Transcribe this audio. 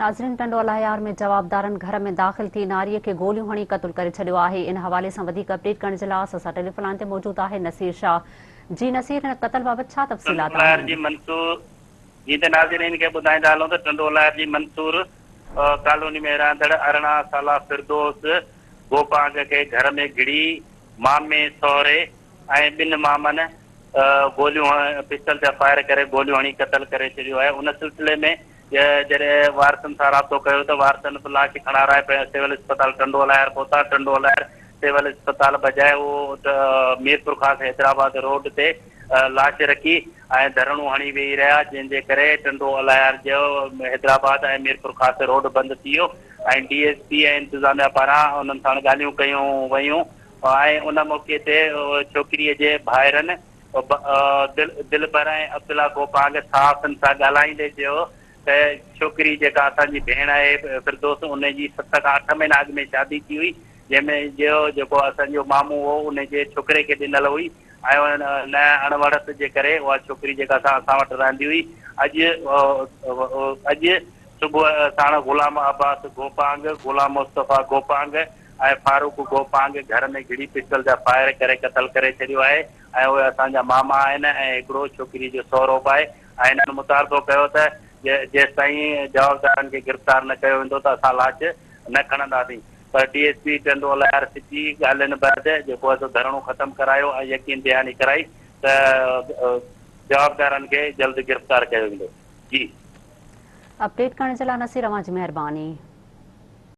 ناظرين ٽنڊو الهيار ۾ جوابدارن گهر ۾ داخل ٿي ناريء کي گوليون هڻي قتل ڪري ڇڏيو آهي ان حوالي سان وڌيڪ اپڊيٽ ڪرڻ جي لاء اسان سان ٽيليفون لائين تي موجود آهي نصير شاهه جي نصير هن قتل بابت ڇا ٽنڊو تفصيلات الهيار آهن؟ جي منصور جي ته ناظرين کي ٻڌائيندا هلون ته ٽنڊو الهيار جي منصور ڪالوني ۾ رهندڙ 18 سالا فردوس گوپانگ کي گهر ۾ گهڙي مامي سهري ۽ ٻن مامن گوليون پسٽل جا فائر ڪري گوليون هڻي قتل ڪري ڇڏيو آهي ان سلسلي ۾ جڏهن وارثن سان رابطو ڪيو ته وارثن به لاش کڻارائي سول اسپتال ٽنڊو الهيار پهتا، ٽنڊو الهيار سول اسپتال بجاء اهو ميرپورخاص حيدرآباد روڊ تي لاش رکي ۽ ڌرڻو هڻي ويهي رهيا، جنهن جي ڪري ٽنڊو الهيار جو حيدرآباد ۽ ميرپورخاص روڊ بند ٿي ويو ۽ ڊي ايس پي ۽ انتظاميا پاران انهن ساڻ ڳالهيون ڪيون ويون ۽ ان موقعي تي ڇوڪريء جي ڀائرن دلبر ۽ عبدالله گوپانگ صحافين سان ڳالهائيندي چيو ته ڇوڪري جيڪا اسان جي ڀيڻ آهي فردوس ان جي ست کان اٺ مهينا اڳ ۾ شادي ٿي هئي جنهن ۾ جو جيڪو اسان جو مامو هو ان جي ڇوڪري کي ڏنل هئي ۽ ان اڻوڻت جي ڪري اها ڇوڪري جيڪا اسان وٽ رهندي هئي اڄ اڄ صبح ساڻ غلام عباس گوپانگ، غلام مصطفيٰ گوپانگ ۽ فاروق گوپانگ گهر ۾ گهڙي پسٽل جا فائر ڪري قتل ڪري ڇڏيو آهي ۽ اهي اسان جا ماما آهن ۽ هڪڙو ڇوڪري جو سهرو به آهي ۽ هنن مطالبو ڪيو ته جيستائين جوابدارن کي گرفتار نه ڪيو ويندو ته اسان لاش نه کڻنداسين پر D S P Tando Allahyar city ڳالهين بعد جيڪو آهي سو ڌرڻو ختم ڪرايو ۽ يقين دهاني ڪرائي ته جوابدارن کي جلد گرفتار ڪيو ويندو جي. اپڊيٽ ڪرڻ جي لاء نصير اوهان جي مهرباني.